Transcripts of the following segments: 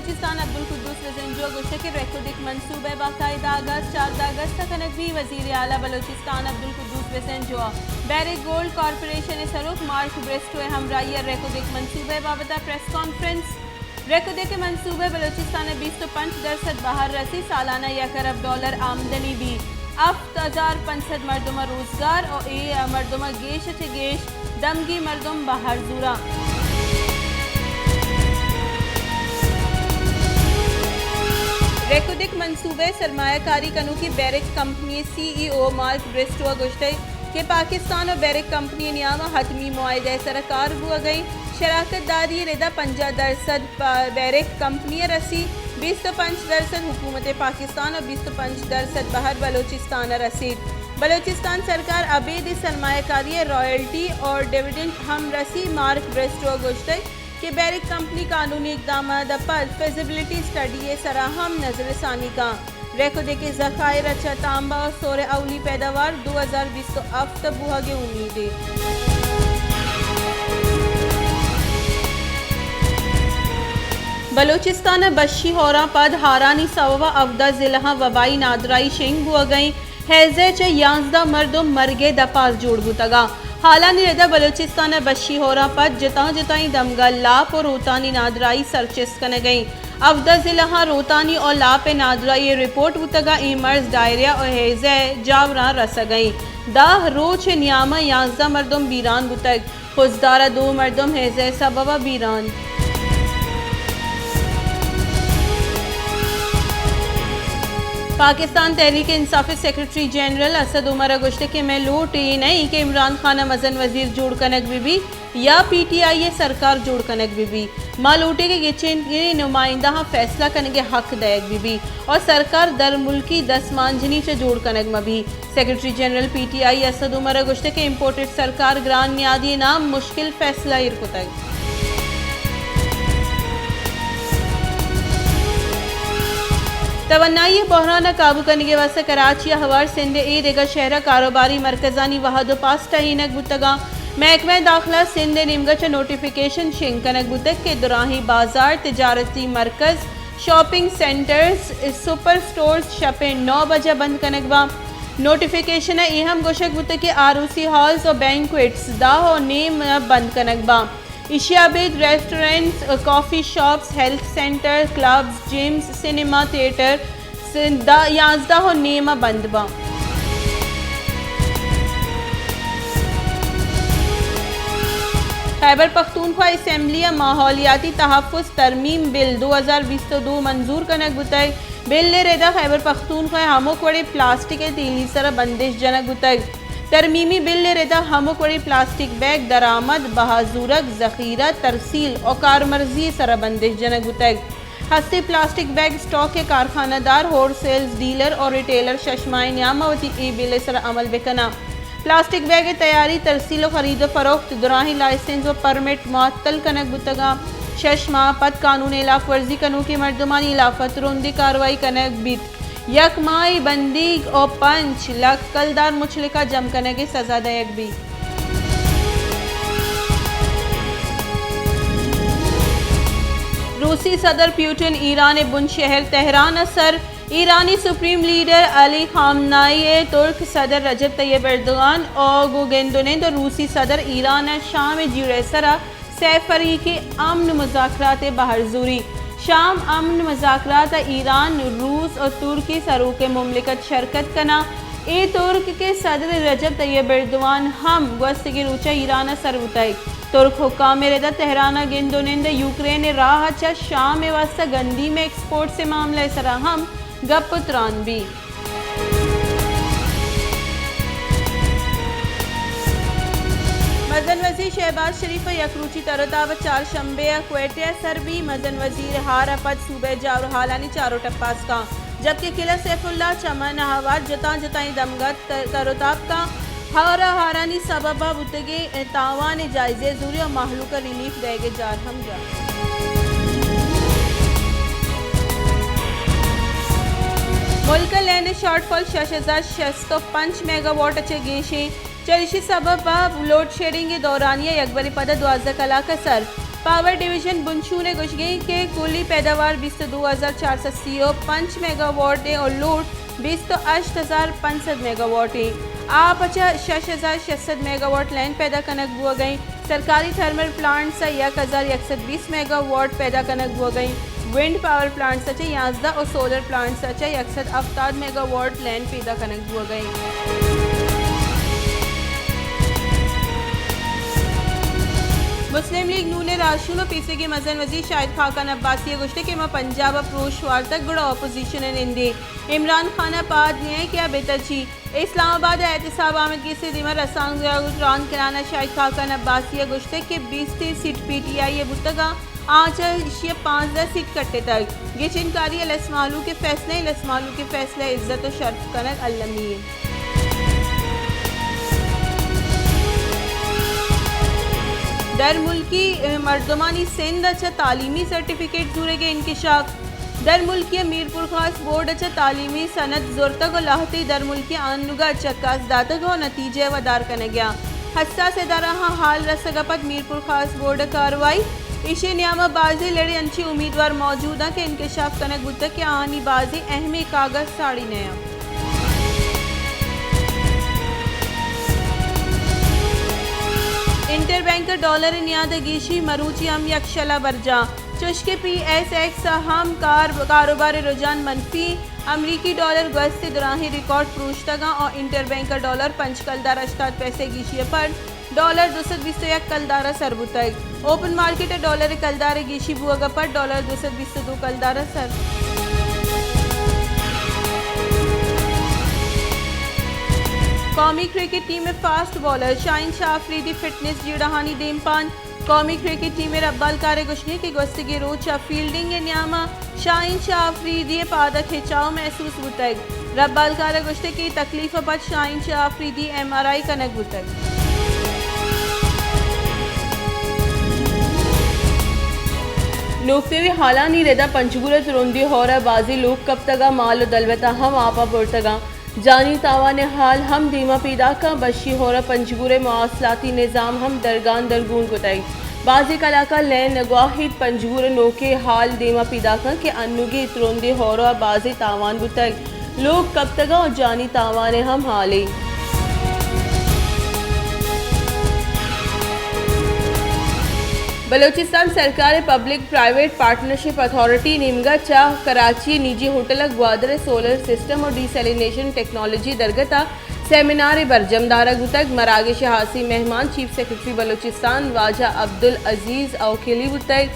بلوچستان عبدالقدوس بزنجو ءَ گوشتگ کہ ریکوڈک منصوبہ ءِ باقاعدہ آغاز چاردہ اگست ءَ کنگ بیت۔ وزیر اعلیٰ بلوچستان عبدالقدوس بزنجو ءَ بیرک گولڈ کارپوریشن ءِ سروک مارک برسٹو ءِ ہمراہی ءَ ریکوڈک منصوبہ ءِ بابت ءَ پریس کانفرنس۔ ریکوڈک ءِ منصوبہ ءَ بلوچستان ءَ بیست ءُ پنچ درسد بہر رسی، سالانہ یک ارب ڈالر آمدنی بیت، ہفت ہزار پنچ سد مردم ءَ روزگار ءُ اے مردم ءَ گیش ءَ چہ گیش دمگی مردم بہر زوراں۔ ریکوڈک منصوبہ ءِ سرمایہ کاری کنوکی بیرک کمپنی ءِ سی ای او مارک برسٹو ءَ گوشتگ کہ پاکستان ءُ بیرک کمپنی ءِ نیام ءَ حتمی معاہدہ ءِ سر ءَ کار بوگ ءَ انت۔ شراکت داری ءِ رد ءَ پنجاہ درسد پہ بیرک کمپنی ءَ رسی، بیست ءُ پنچ درسد حکومت پاکستان ءُ بیست ءُ پنچ درسد بہر بلوچستان ءَ رسیت۔ بلوچستان سرکار ءَ ابید سرمایہ کاری ءِ رائلٹی ءُ ڈویڈنڈ ہم رسی۔ مارک برسٹو ءَ گوشتگ کہ بیرک کمپنی قانونی اقدامات ءَ پد فزیبلٹی اسٹڈی ءِ سرا ہم نظر ثانی کنت۔ ریکوڈک ءِ ذخائر ءَ چہ تانبہ ءُ سہر ءِ اولی پیداوار دو ہزار بیست ءُ ہفت ءَ بوہگ ءِ امیدے۔ بلوچستان ءَ بشی ہوراں پد ہارانی سوب ءَ ہفدہ ضلعاں وبائی نادراہی شنگ بوہگ ءَ انت۔ ہیضہ ءَ چہ یانزدہ مردم مرگ ءِ دپاس جوڑ بوتگ انت۔ ہالانی رد ءَ بلوچستان ءَ بشی ہوراں پد جتاں جتائیں دمگاں لاپ ءُ روتانی نادراہی سرچست کنگ ءَ انت۔ ہفدہ ضلعاں روتانی ءُ لاپ ءِ نادراہی ءِ رپورٹ بوتگ ءُ اے مرض ڈائریا ءُ ہیضہ ءِ جاوراں رسگ ءَ انت۔ دہ روچ ءِ نیام ءَ یانزدہ مردم بیران بوتگ۔ خضدار ءَ دو مردم ہیضہ ءِ سبب ءَ بیران۔ پاکستان تحریک انصاف ءِ سیکرٹری جنرل اسد عمر ءَ گوشتگ کہ مئے لوٹ اے نہ انت کہ عمران خان ءَ مزن وزیر جوڑ کنگ بہ بیت یا پی ٹی آئی ءِ سرکار جوڑ کنگ بہ بیت۔ ما لوٹیں کہ گچین ءِ نمائندہاں فیصلہ کنگ ءِ حق دئیگ بہ بیت ءُ سرکار درملکی دستمانجنی چہ جوڑ کنگ مہ بیت۔ Secretary general P T I Asad Umar ءَ گوشتگ کہ امپورٹڈ سرکار گران نیادی ءِ نام مشکل فیصلہ ایر کتگ۔ توانائی ءِ بحران ءَ قابو کنگ ءِ واستہ کراچی ءَ ہوار سندھ ءِ اے دگہ شہر ءَ کاروباری مرکزانی وہد ءُ پاس ٹہینگ بوتگ انت۔ محکمہ داخلہ سندھ ءِ نیمگ ءَ چہ نوٹیفکیشن شنگ کنگ بوتگ کہ دراہیں بازار، تجارتی مرکز، شاپنگ سینٹرز، سپر سٹورز شپ ءِ نو بج ءَ بند کنگ باں۔ نوٹیفکیشن ءَ اے ہم گوشگ بوتگ کہ آر او سی ہالز ءُ بینکویٹس دہ ءُ نیم ءَ بند کنگ باں۔ ایشی ءَ ابید restaurants, coffee shops, health centre, clubs, gyms, cinema theatre, س-، دہ، یازدہ ءُ نیم ءَ بند باں۔ خیبر پختونخوا اسمبلی ءَ ماحولیاتی تحفظ ترمیم بل دو ہزار بیست ءُ دو منظور کنگ بوتگ۔ بل ءِ رد ءَ خیبر پختونخوا ءَ ہمک وڑیں پلاسٹک ءِ تیلی سر ءَ بندش جنگ بوتگ۔ ترمیمی بل ءِ رد ءَ ہمک وڑیں پلاسٹک بیگ درآمد، بہا زورگ، ذخیرہ، ترسیل ءُ کارمرزی ءِ سر ءَ بندش جنگ بوتگ۔ ہستیں پلاسٹک بیگ اسٹاک ءِ کارخانہ دار، ہول سیلز ڈیلر ءُ ریٹیلر شش ماہیں نیام ءَ وتی اے بل ءِ سر ءَ عمل بہ کناں۔ پلاسٹک بیگ ءِ تیاری، ترسیل ءُ خرید ءُ فروخت، دراہیں لائسنس ءُ پرمٹ معطل کنگ بوتگ انت۔ شش ماہ پد قانون ءِ ہلاف ورزی کنوکیں مردمانی ہلاف ءَ ترندیں کاروائی کنگ بیت۔ یک ماہے بندیگ ءُ پنچ لکھ کلدار مچلکہ جم کنگ ءِ سزا دئیگ بیت۔ روسی صدر پیوٹن ایران ءِ بن شہر تہران ءَ سر۔ ایرانی سپریم لیڈر علی خامنائی ءَ ترک صدر رجب طیب اردگان ءَ گوں گند ءُ نند ءُ روسی صدر ایران ءَ شام ءِ جیڑہ ءِ سرا سہ فریقی امن مذاکرات ءِ بہر زوری۔ شام امن مذاکرات ءَ ایران، روس ءُ ترکی سروک ءِ مملکت شرکت کناں۔ اے ترک کہ صدر رجب طیب اردوان ہم گوستگیں روچ ءَ ایران ءَ سر بوتگ۔ ترک حکام ءِ رد ءَ تہران ءَ گند ءُ نند ءُ یوکرین ءِ راہ ءَ چہ شام ءِ واستہ گندیم ءِ ایکسپورٹس ءِ معاملہ ءِ سرا ہم گپ ءُ تران بیت۔ مزن وزیر شہباز شریف ءِ یک روچی تر ءُ تاب چارشنبے ءَ کوئٹہ ءَ سر بیت۔ مزن وزیر ءِ ہار ءَ پد صوبہ ءِ جاور ہالانی چار ءُ ٹپاس کنت، جبکہ قلعہ سیف اللہ چمن ءَ ہوار جتاں جتائیں دمگاں تر ءُ تاب کنت۔ ہار ءُ ہارانی سبب ءَ بوتگیں تاوان ءِ جائزہ ءَ زوری ءُ مہلوک ءَ ریلیف دئیگ ءِ جار ہم جت۔ ملک ءِ لین ءِ شارٹ فال شش ہزار شش سد ءُ پنچ میگا واٹ ءَ چہ گیش ایں، چریشی سبب ءَ لوڈ شیڈنگ ءِ دورانیہ یکبرے پدا دوازدہ کلاک ءَ سر۔ پاور ڈویژن بنچون ء گوشگ انت کہ کلی پیداوار بیست ء دو ہزار چار سد سی ء پنچ میگا واٹ ء اور لوڈ بیست ء ہشت ہزار پنچ سد میگا واٹ انت۔ آپ ء چہ شش ہزار شش سد میگا واٹ لین پیدا کنگ بوگ ء انت۔ سرکاری تھرمل پلانٹس ء یک ہزار یک سد بیست میگا واٹ پیدا کنگ بوگ ء انت۔ ونڈ پاور پلانٹس ء چہ یازدہ اور سولر پلانٹس ء چہ یک سد ہفتاد میگا واٹ لین پیدا کنگ بوگ ء انت۔ مسلم لیگ نون ء راہشون ء پیسریگیں مزن وزیر شاہد خاقان عباسی ء گوشتگ کہ ما پنجاب ء پروش وارتگ گڑا اپوزیشن ء نندیں۔ عمران خان ء پاد نیائیں کہ آ بہ تچی۔ اسلام آباد ء احتساب آمدگس ء دیما رسانکدراں تران کنان ء شاہد خاقان عباسی ء گوشتگ کہ بیست سیٹ پی ٹی آئی ء بوتگ ء آ چہ ایشی ء پانزدہ سیٹ کٹتگ۔ گچین کاری ء لس مہلوک ء فیصلہ ء لس مہلوک ء فیصلہ ء عزت ء شرف کنگ المی انت۔ درملکی مردمانی سندھ ء چہ تعلیمی سرٹیفکیٹ زورگ ء انکشاف۔ درملکی ء میرپورخاص بورڈ ء چہ تعلیمی سند زرتگ ء لہتے درملکی آنوگا چکاس داتگ ء نتیجہ ء ودار کنگ ء انت۔ حساس ادارہاں حال رسگ ء پد میرپورخاص بورڈ ء کاروائی۔ ایشی ء نیام ء بازیں لڑے انچیں امیدوار موجود انت کہ انکشاف کنگ بوتگ کہ آہانی بازیں اہمیں کاگد ساڑی نہ انت۔ انٹر بینک ء ڈالر ء نیاد ء گیشی، مروچی ہم یک شلا برجاہ۔ چوشکہ پی ایس ایکس ء ہم کار، کاروبار ء رجحان منفی۔ امریکی ڈالر گوست ء دراہیں ریکارڈ پروشتگاں اور انٹر بینک ء ڈالر پنچ کلدار ہشتاد پیسے گیشی ء پد ڈالر دو سد بیست ء یک کلدار ء سر بوتگ۔ اوپن مارکیٹ ء ڈالر ء کلدار ء گیشی بوگ ء پد ڈالر دو سد بیست ء دو کلدار ء سر۔ قومی کرکٹ ٹیم ء فاسٹ بالر شاہین شاہ آفریدی فٹنس جیڑہانی دیمپان۔ قومی کرکٹ ٹیم ء ربالکار ء گوشگ انت کہ گوستگیں روچ ء فیلڈنگ ء نیام ء شاہین شاہ آفریدی ء پاد ء کھچاؤ محسوس بوتگ۔ ربالکار ء گوشتگ کہ اے تکلیف ء پد شاہین شاہ آفریدی ایم آر آئی کنگ بوتگ۔ نوک تیوی ہالانی رد ء پنجگور ء ترندیں ہور ء بازیں لوگ کپتگ ء مال ء دلوت ء ہم آپ ء برتگ انت۔ جانی تاوان ء ہال ہم دیما پیداک انت۔ بشی ہور ء پنجگور ء مواصلاتی نظام ہم درگان درگون کتگ۔ بازیں کلاکاں لین نگواہیت۔ پنجگور ء نوکیں ہال دیما پیداک انت کہ انوگیں ترندیں ہور ء بازیں تاوان بوتگ، لوگ کپتگ انت ء جانی تاوان ء ہم ہالے۔ بلوچستان سرکار ء پبلک پرائیویٹ پارٹنرشپ اتھارٹی نیمگا چہ کراچی ء نجی ہوٹل ء گوادر ء سولر سسٹم ء ڈی سیلینیشن ٹیکنالوجی درگت ء سیمینارے برجم دارگ بوتگ۔ مراگش ء ہاسیں مہمان چیف سیکرٹری بلوچستان واجہ عبدالعزیز اوکیلی بوتگ۔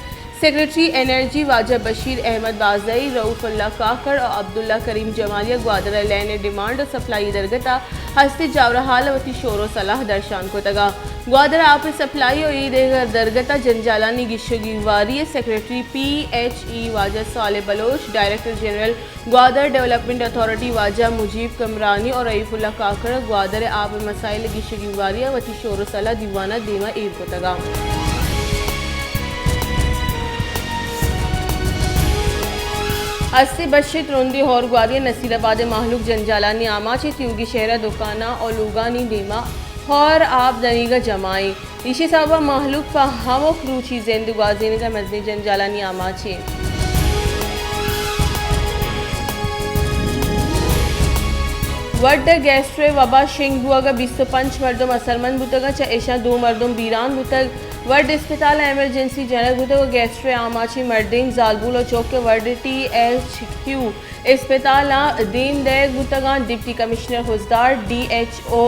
سیکرٹری انرجی واجہ بشیر احمد بازئی، رؤف اللہ کاکڑ ء عبداللہ کریم جمالی ء گوادر ء لین ء ڈیمانڈ ء سپلائی درگت ء ہستیں جاورحال ء وتی شور ء سلاہ درشان کتگ۔ گوادر ء آپ ء سپلائی ء اے دگہ درگت ء جنجالانی گیشوگیواری ء سیکرٹری پی ایچ ای واجہ Saleh Baloch, director general Gwadar development authority واجہ مجیب کمرانی اور رئیف اللہ کاکڑ گوادر ء آپ ء مسائل ء گیشوگیواری ء وتی شور ء سلاہ دیوان ء دیما ایر کتگ۔ ہستیں بشے ترندیں ہور گواری ء نصیر آباد ء مہلوک جنجالانی آماچ ء تیوگی شہر ء دکاناں اور لوگانی دیما ہور آپ دنیگا جمع ایں۔ ایشی سبب ء مہلوک پہ ہمک روچی زند گوازینگ ء مزنیں جنجالانی آماچ انت۔ وڈ ء گیسٹرو ء وبا شنگ بوگ ء بیست ء پنچ مردم اثرمند بوتگ ء چہ ایشاں دو مردم بیران بوتگ۔ وڈ اسپتال ء ایمرجنسی جنگ بوتگ ء گیسٹرو ء آماچیں مردین زالبول ء چوک ء وڈ ٹی ایچ کیو اسپتال ء دیم دئیگ بوتگ انت۔ Deputy commissioner Khuzdar, D H O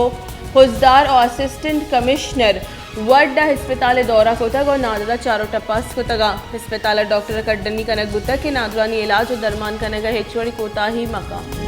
Khuzdar ء اسسٹنٹ کمشنر وڈ ء ہسپتال ء دورہ کتگ ء نادراہ ء چار ء ٹپاس کتگ ء ہسپتال ء ڈاکٹر ء کڈنی کنگ بوتگ کہ نادراہانی علاج ء درمان کنگ ء ہچ وڑیں کوتاہی مہ کنت۔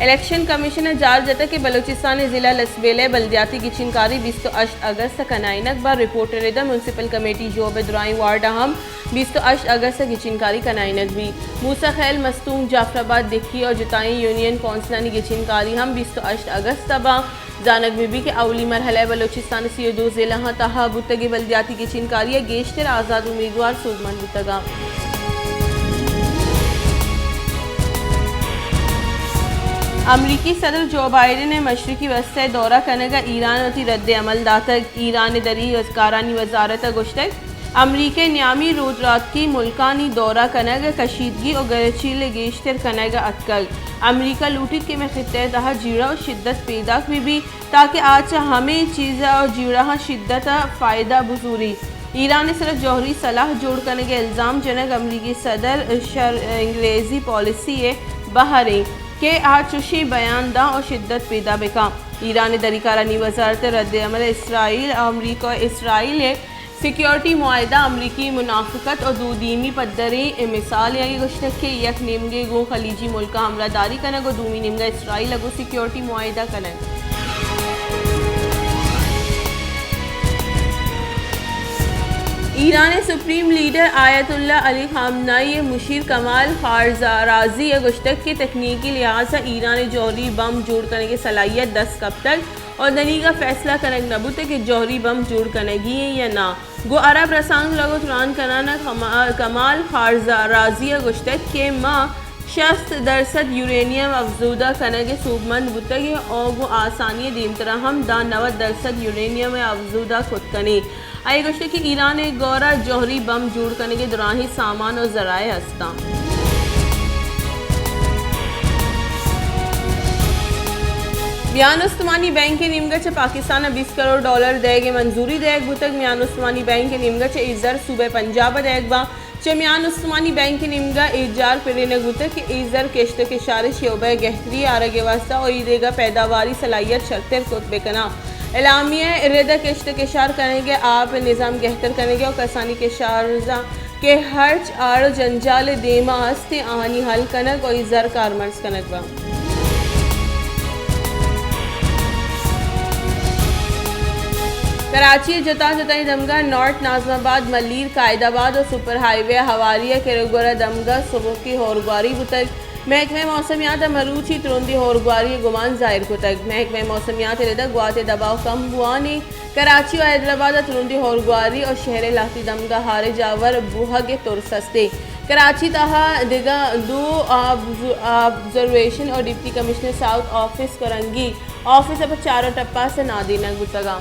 الیکشن کمیشن ء جار جتگ کہ بلوچستان ء ضلع لسبیلہ ء بلدیاتی گچینکاری بیست ء ہشت اگست ء کنائینگ بہ رپورٹ ء رد ء میونسپل کمیٹی ژوب ء درائیں وارڈ ء ہم بیست ء ہشت اگست ء گچینکاری کنائینگ بیت۔ موسی خیل، مستونگ، جعفر آباد، دکی اور جتائیں یونین کونسلانی گچینکاری ہم بیست ء ہشت اگست ء باں۔ زانگ بہ بیت کہ اولی مرحلہ ء بلوچستان ء سی ء دو ضلعاں تہا بوتگیں بلدیاتی گچینکاری ء گیشتر آزاد امیدوار سوبمند بوتگ انت۔ امریکی صدر جو بائیڈن ء مشرقی وسطی دورہ کنگ ء ایران ء وتی رد عمل داتگ۔ ایران ء دری کارانی وزارت ء گوشتگ، امریکہ ء نیامی رودراتکی ملکانی دورہ کنگ ء کشیدگی ء گرچیل ء گیشتر کنگ ء اتکگ۔ امریکہ لوٹیت کہ مئے خطہ ء تہا جیڑہ ء شدت پیداک بہ بیت تاکہ آ چہ ہمے چیز ء جیڑہاں شدت ء فائدہ بزوری۔ ایران ء سرا جوہری سلاہ جوڑ کنگ ء الزام جنگ امریکی صدر شر انگریزی پالیسی ء بہر انت کہ آ چشیں بیان داں ء شدت پیدا بکاں۔ ایران ء دری کارانی وزارت ء رد عمل اسرائیل، امریکہ ء اسرائیل ء سیکیورٹی معاہدہ امریکی منافقت ء دو دیمی پدریں مثال ء گوشتگ کہ یک نیمگے گوں خلیجی ملکاں ہمراہ داری کنگ ء دومی نیمگا اسرائیل ء گوں سیکیورٹی معاہدہ کنگ۔ ایران ء سپریم لیڈر آیت اللہ علی خامنائی ء مشیر کمال خارزارازی ء گوشتگ کہ تکنیکی لحاظ ء ایران ء جوہری بمب جوڑ کنگ ء صلاحیت دست کپتگ ء دنیگا فیصلہ کنگ نہ بوتگ کہ جوہری بمب جوڑ کنگی ایں یا نہ۔ گوں عرب رسانکدراں تران کنان ء کما-، کمال خارزارازی ء گوشتگ کہ ما شست درسد یورینیم افزودہ کنگ ء سوبمند بوتگ ایں ء گوں آسانی ء دیمترا ہم داں نود درسد یورینیم ء افزودہ کت کنیں۔ آئی ء گوشتگ کہ ایران ء گورا جوہری بمب جوڑ کنگ ء دراہیں سامان ء ذرائع ہستاں۔ میان استمانی بینک ء نیمگا چہ پاکستان ء بیست کروڑ ڈالر دئیگ ء منظوری دئیگ بوتگ۔ میان استمانی بینک ء نیمگا چہ اے زر صوبہ پنجاب ء دئیگ باں۔ چہ میان استمانی بینک ء نیمگا اے جار پرینگ بوتگ کہ اے زر کشت ء کشار ء شعبہ ء گہتری آرگ ء واستہ ء ایدگہ پیداواری صلاحیت شرتر کت بہ کناں۔ اعلامیہ ء رد ء کشت ء کشار کنگ ء آپ ء نظام گہتر کنگ ء کسانی کشارزاں کہ ہرچ آڑ ء جنجال ء دیما ہست انت آہانی حل کنگ ء اے زر کارمرز کنگ باں۔ کراچی ء جتا جتائیں دمگاں نارتھ ناظم آباد، ملیر، قائد آباد ء سپر ہائی وے ء ہواری ء کرگور ء دمگاں سبکی ہورگواری بوتگ۔ محکمہ موسمیات ء مروچی ترندی ہورگواری ء گمان ظاہر کتگ۔ محکمہ موسمیات ء ردا گوات ء دباؤ کم بوان ء کراچی و حیدرآباد ء ترندیں ہورگواری و شہر ء لہتی دمگاں ہارے جاور بوہگ ء ترس است ء کراچی تہا دگہ دو آبز-، آبزرویشن و deputy commissioner south office Korangi آفس ء پہ چار و ٹپاس ء نادینگ بوتگاں۔